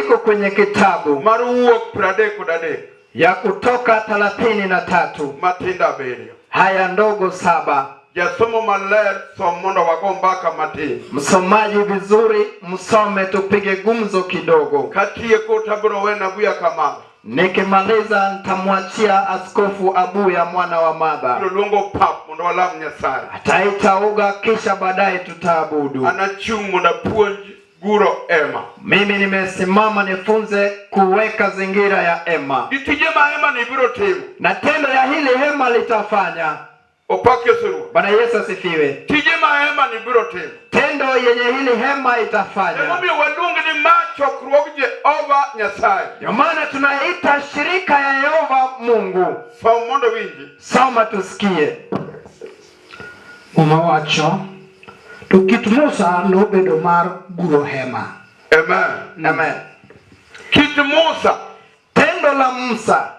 Iko kwenye kitabu mar Wuok 33 ya Kutoka 33 matindo 7. Haya ndogo 7. Jasomo maler som mondo wago mbaka matin. Msomaji vizuri, msome tupige gumzo kidogo. Katieko tabiro wena Abuya kama. Nikimaliza nitamwachia Askofu Abuya mwana wa Madha. Biro luongo pap mondo walam Nyasaye. Ataita uga kisha baadaye tutaabudu. Anachung' mondo apuonj guro ema. Mimi nimesimama nifunze kuweka zingira ya hema. Gi tije ma hema ni biro timo. Na tendo ya hili hema litafanya. Opak Yesu Ruoth. Bwana Yesu asifiwe. Tije ma hema ni biro timo. Tendo yenye hili hema itafanya. Emomiyo waluong ni ma chokruog Jehova Nyasaye. Ndio maana tunaita shirika ya Yehova Mungu. Som mondo winji. Soma tusikie. Muma wacho, to kit Musa nobedo mar guro hema. Amen. Amen. Kit Musa Tendo la Musa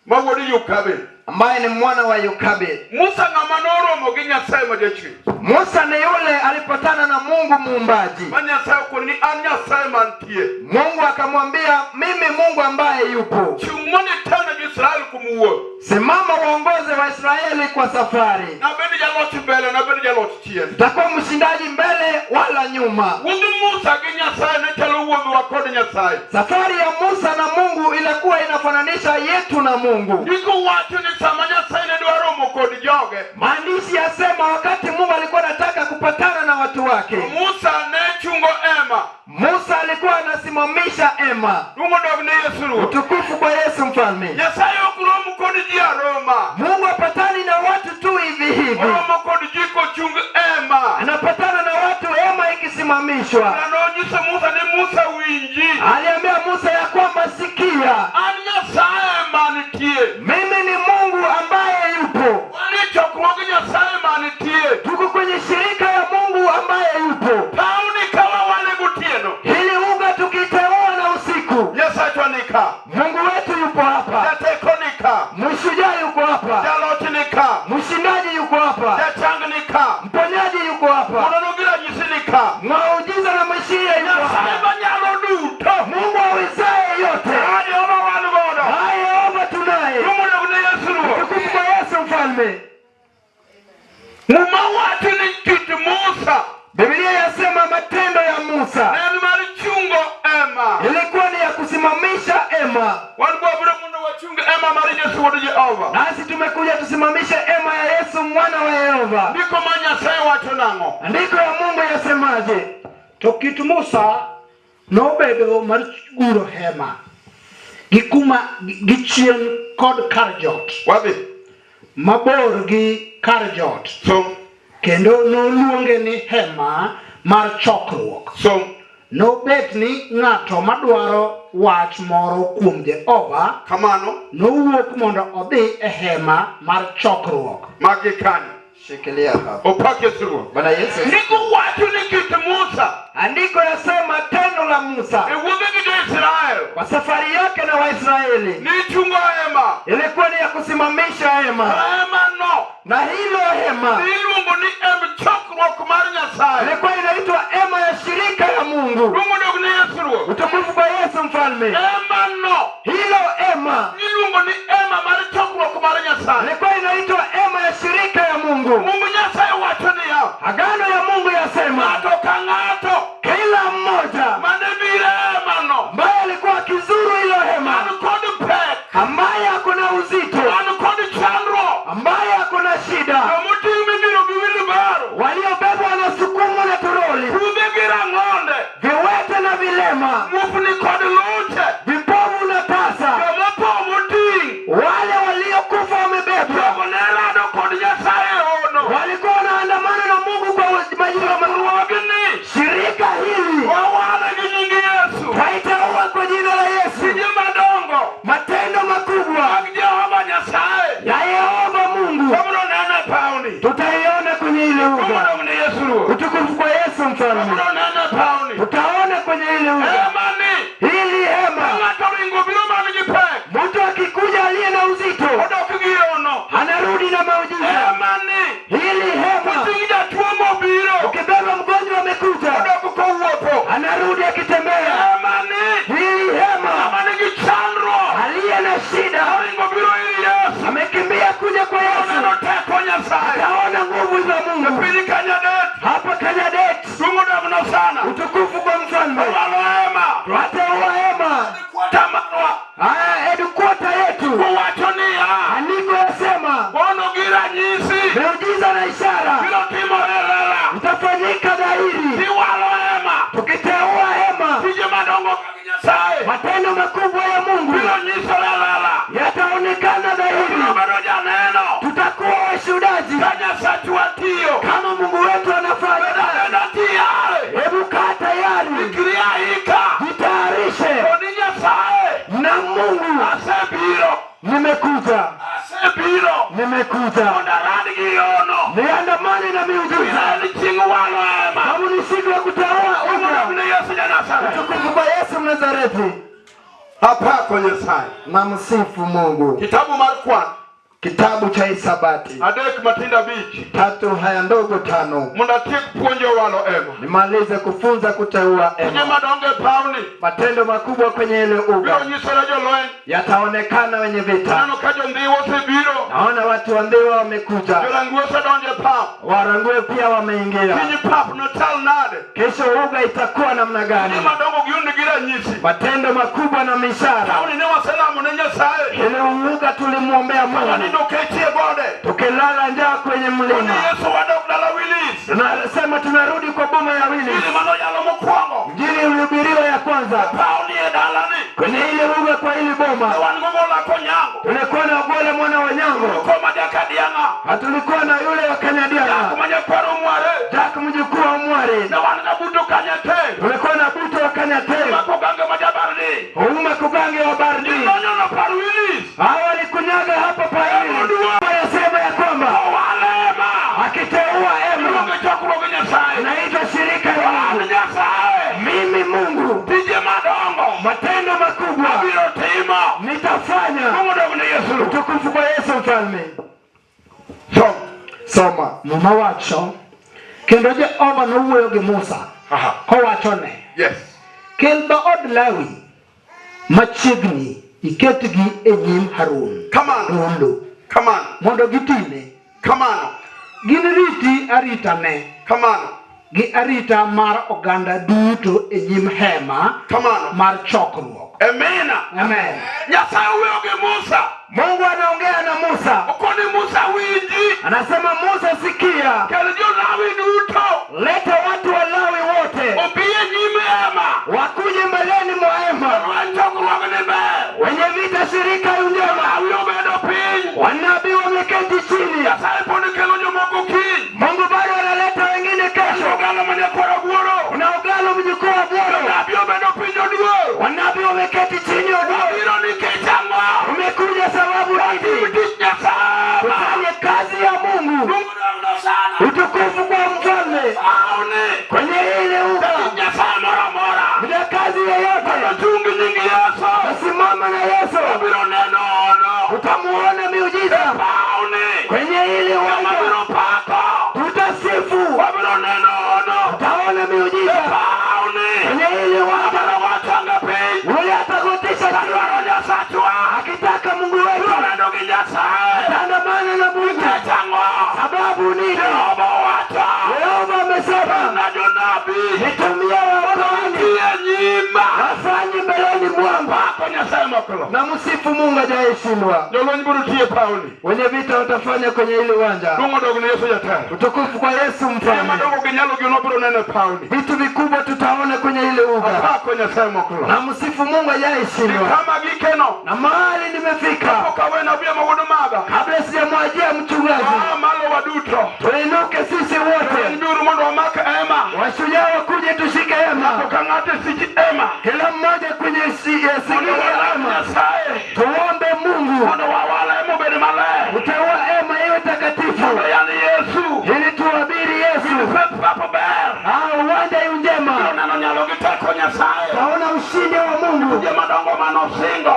ma wuod Yokabed. ambaye ni mwana wa Yokabed. Musa ng'ama noromo gi Nyasaye ma jachwech. Musa ni yule alipatana na Mungu muumbaji. Ma Nyasaye okoni ni an Nyasaye mantie. Mungu akamwambia, mimi Mungu ambaye yupo, Chung' mondo itelne jo-Israel kuom wuoth. simama waongoze Waisraeli kwa safari. Nabed jaloch mbele, nabed jaloch chien. Takuwa mshindaji mbele wala nyuma. Wuodh Musa gi Nyasaye ne chalo wuodhwa kod Nyasaye. Safari ya Musa na Mungu ilikuwa inafananisha yetu na Mungu. Ndiko wacho ni sama Nyasaye ne dwa romo kod joge, Maandishi yasema wakati Mungu alikuwa anataka kupatana na watu wake, Musa ne chungo ema. Musa alikuwa anasimamisha hema. Duong' odog ne Yesu Ruoth. Utukufu kwa Yesu mfalme. Nyasaye ok rom kod ji aroma. Mungu hapatani na watu tu hivi hivi, Oromo kod ji kochung ema. anapatana na watu hema ikisimamishwa. Na nonyiso Musa ni Musa winji. Aliambia Musa ya kwamba sikia, An Nyasaye mantie. mimi ni Mungu ambaye yupo. Wan e chokruog Nyasaye mantie. Tuko kwenye shirika ya Mungu ambaye yupo. Pawni ka wawale gotieno. Hili uga tukiteua na usiku, Nyasachwa ni ka. Mungu wetu yupo hapa, Jateko ni ka. mshujaa yuko hapa, Jaloch ni ka. mshindaji yuko hapa, Jachang ni ka. mponyaji yuko hapa, Mondo gi ranyisi ni ka. muujiza na Mashia yuko Nyasaye hapa, manyalo duto. Mungu awezaye yote. A Jehova wan godo. Haya, Yehova tunaye. Duong' odog ne Yesu Ruoth. Tukufu kwa Yesu mfalme. Muma wacho ni kit Musa Biblia yasema matendo ya Musa ne en mar chungo ema. ilikuwa ni ya kusimamisha hema, Wan wabiro mondo wachung ema mar Yesu wuod Jehova. nasi tumekuja tusimamishe hema ya Yesu mwana wa Yehova. Ndiko ma Nyasaye wacho nang'o? Andiko ya Mungu yasemaje? To kit Musa nobedo mar guro hema gi kuma gi chien kod kar jot Wadhi. mabor gi kar jot Som. kendo noluonge ni hema mar chokruok. Som. Nobet ni ng'ato madwaro wach moro kuom Jehova Kamano. nowuok mondo odhi e hema mar chokruok. Magi kanyo. Shikilia hapo. Opak Yesu Ruoth. Bwana Yesu. Ndiko wacho ni kit Musa Andiko yasema tendo la Musa e wuodhe gi jo-Israel kwa safari yake na Waisraeli ni chungo hema. ilikuwa ni ya kusimamisha To hema, hema no na hilo hema iluongo ni hemb chokruok mar Nyasaye. ilikuwa inaitwa hema ya shirika ya Mungu. Duong' odog ne Yesu Ruoth. Utukufu kwa Yesu mfalme. Hema no Hilo hema iluongo ni hema mar chokruok mar Nyasaye. ilikuwa inaitwa hema ya shirika ya Mungu. Mungu Nyasaye wacho niya, Agano ya Mungu yasema ng'ato ka ng'ato kila mmoja mane biro e hemano ambaye alikuwa akizuru hilo hema, man kod pek, ambaye ako na uzito, man kod chandruok, ambaye ako na shida, jomoting' midhiro gi wilbaro, waliobebwa na sukumu na toroli, pudhe gi rang'onde, viwete na vilema, muofni kod luche, vipofu na tasa, jomotho moting', wale waliokufa wamebebwa, jogo ne rado kod Nyasaye e hono. walikuwa wanaandamana na Mungu kwa majira makubwa. Chokruogni Shirika hili wawale gi nying Yesu, twaiteua kwa jina la Yesu, tije madongo matendo makubwa mag Jehova Nyasaye ya Yehova Mungu wabiro neno e pawni. tutaiona kwenye ile Duong' uga. odog ne Yesu Ruoth. Utukufu kwa Yesu mfalme, Wabiro neno e pawni. tutaona kwenye ile uga Hema ni hili hema. ng'ato nigi chandruok. Aliye na shida Oringo biro ir Yesu. amekimbia kuja kwa Yesu, Oneno teko Nyasaye. ataona nguvu za Mungu. Piny Kanyadet. Hapa Kanyadet, Duong' odogno sana. utukufu kwa mfalme. Owalo hema. Wateua hema Tamarwa. haya headquarter yetu. Owacho niya. Andiko yasema Bono gi ranyisi. miujiza na ishara Biro timore e lela. itafanyika dhahiri. Tiwalo hema. Tukiteua hema, Tije madongo mag Nyasaye. matendo makubwa ya Mungu Biro nyisore e lela. yataonekana dhahiri. Biro bedo janeno. Tutakuwa washuhudaji Ka Nyasachwa tiyo. kama Mungu wetu anafanya kazi. Bedo tayari. Hebu kaa tayari, Ikri aika. jitayarishe Koni Nyasaye. na Mungu. Asebiro. Nimekuja, Asebiro. nimekuja Mondo arad gi yono. niandamane na miujiza, En chieng' walo hema. sababu ni siku ya kuteua Mondo upya. ne Yesu ja Nazareth. Utukufu kwa Yesu Mnazareti. Apako Nyasaye. Namsifu Mungu. Kitabu mar kwan. Kitabu cha Hisabati 3 matindo 5. 3 haya ndogo 5, Mondo atiek puonjo walo hema. nimalize kufunza kuteua Tije hema. madongo e pawni. Matendo makubwa kwenye ile Biro uga nyisore jolweny. yataonekana wenye vita. Aneno ka jondhiwa osebiro. Naona watu wa Ndhiwa wamekuja, Jorangue osedonjo e pap. Warangue pia wameingia. Piny pap nochal nade? Kesho uga itakuwa namna Tije gani? madongo giund gi ranyisi. Matendo makubwa na mishara. Taoni ne waselamo ne Nyasaye. Ile uga tulimwombea Mungu, Wanindo kechi e gode. tukilala njaa kwenye Koni mlima, Yesu wadok dala Wilis. tunasema tunarudi kwa boma ya Willis. Injili manoyalo mokwongo. Injili ulihubiriwa ya kwanza Pawni e dalani. kwenye ile uga kwa ile boma, Ne wan gogola konyango. tulikuwa na Ogola mwana wa Nyango, Koma jakadiang'a. hatulikuwa na yule wa Jack Kanyadianga, manyakwaro mware. Jack mjukuu wa Mware, Ne wan gabuto kanyate. tulikuwa na Buto wa Kanyate, Makogange majabarni. Ouma Kugange wa Bardi. Nonyono par Wilis. Hawa walikunyaga hapa paili. Wanasema ya kwamba Owalema. akiteua ema Iluonge chokruog Nyasaye. naitwa shirika la An Mungu. Nyasaye. Mimi Mungu, Tije madongo. matendo makubwa Abiro timo. nitafanya. Duong' odog ne Yesu. Utukufu kwa Yesu mfalme. Som. Soma. Muma wacho kendo Jehova nowuoyo gi Musa Aha. kowacho ne Yes. kel dhood Lawi machiegni iketgi e nyim Harun Kamano. rundo Kamano. mondo gitine Kamano. giniriti aritane Kamano. gi arita mar oganda duto e nyim hema Kamano. mar chokruok. Amina. Amen. Nyasaye owuoyo gi Musa. Mungu anaongea na Musa, Okoni Musa winji. anasema Musa, sikia, Kel jo-Lawi duto. leta watu wa Lawi wote Obi e nyim hema. wakuje mbeleni mwa hema, Jolweny chokruogni ber. wenye vita shirika njema, Jolawi obedo piny. wanabii wameketi chini. Nyasaye pod kelo jomoko kiny. Mungu bado analeta wengine kesho. Ogalo manyakwar Oguoro. Kuna Ogalo mjukuu wa Bworo, Jonabi obedo piny Oduor. wanabii wameketi chini Oduor. Wabiro nikech ang'o? Umekuja sababu Watim nini? tich Nyasaye. Tufanye kazi ya Mungu, Duong' odogno sana. utukufu kwa mfalme Awni. kwenye ile uga Tich Nyasaye moro amora. bila kazi yoyote, Ochung nying Yesu. tasimama na Yesu, Wabiro neno ono. tutamuona miujiza Pawni. kwenye ile Joma uwanja, biro pako. tutasifu, Wabiro neno ono. tutaona miujiza Pawni. kwenye ile uwanja. Wabiro gochonge piny. Yule atagotisha chini Kadwaro Nyasachwa. akitaka Mungu wetu Biro neno gi Nyasaye. ataandamana na Mungu. Nikech ang'o? Sababu nini? Jehova owacho. Yehova amesema Na jonabi. nitumie wakoani Tie nyima. wafanye mbeleni mwangu. Pako Nyasaye moklo. Na msifu Mungu hajayeshindwa. Jolweny biro tiyo e pawni. Wenye vita watafanya kwenye ile uwanja. Duong' odog ne Yesu jatelo. Utukufu kwa Yesu Tije mfalme. madongo gi nyalo gi nobiro neno e pawni. Vitu vikubwa tutaona kwenye ile uga. Apako Nyasaye moklo. Na msifu Mungu hajayeshindwa. Kama gikeno. Na mahali nimefika, Kapok aweno bia mawuod maga. kabla sijamwajia mchungaji, Waa malo waduto. tuinuke sisi wote, Biuru mondo wamak hema. washujaa wakuje, tushike hema, Ng'ato ka ng'ato e sich hema. kila mmoja kwenye Mondo sigiri ya walam hema. Nyasaye. Tuombe Mungu Mondo wawal hema obed maler. kuteua hema iwe takatifu, Mondo yal Yesu. ili tuabiri Yesu. Pap ber. Uwanja yu njema, Biro neno nyalo gi teko Nyasaye. taona ushindi wa Mungu. Tije madongo manosingo.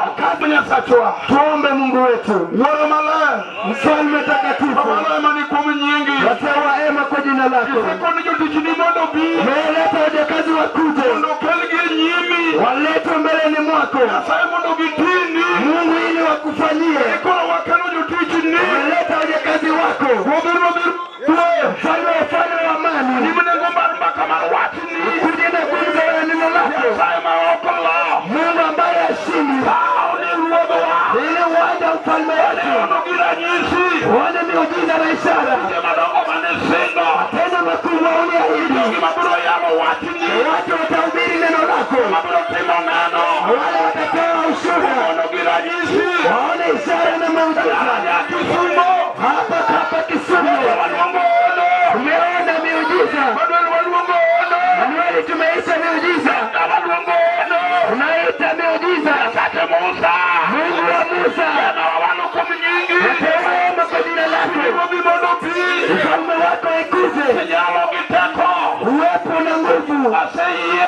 Nyasachwa. Tuombe Mungu wetu, Wuoro maler. mfalme takatifu, Wawalo hema ni kuom nyingi. wateua hema kwa jina jina lako. Isekono jotichni mondo obi. Umeleta wajakazi wakuje, Mondo okelgi e nyimi. waletwe mbeleni mwako Nyasaye mondo gitini. Mungu ili wakufanyie. Koro wakelo jotichni. Umeleta wajakazi wako, Ruodh ruodhi ruodh. mfalme wa wafalme wa amani, Nyim nengo mar mbaka mar wachni. kuje na gumzo ya neno lako, Nyasaye ma ok lo. Mungu ambaye hashindi, Paw ni ruodhwa. ili uwanja ufalme wetu Mondo gi ranyisi. uone miujiza na ishara, Tije madongo mane singo. tendo makubwa uliahidi. Jogi mabiro yalo wachni. Watu watahubiri neno lako, Mabiro timo neno. wale watatoa ushuhuda, Mondo gi ranyisi. waone ishara na miujiza Ya Kisumo. hapa hapa Kisumu. Waluongo ono. Tumeona miujiza, Manuel waluongo ono. Manueli, tumeisha miujiza, Waluongo ono. tunaita miujiza. Nyasache Musa. Mungu wa Musa, Ema wawalo kuom nyingi. napewa kwa jina lako, Ruodhi mondo obi. ufalme wako ikuze, Nyalo gi teko. uwepo na nguvu. Aseyie.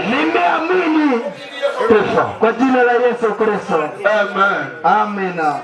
Nimeamini kwa jina la Yesu Kristo, Amen. amina.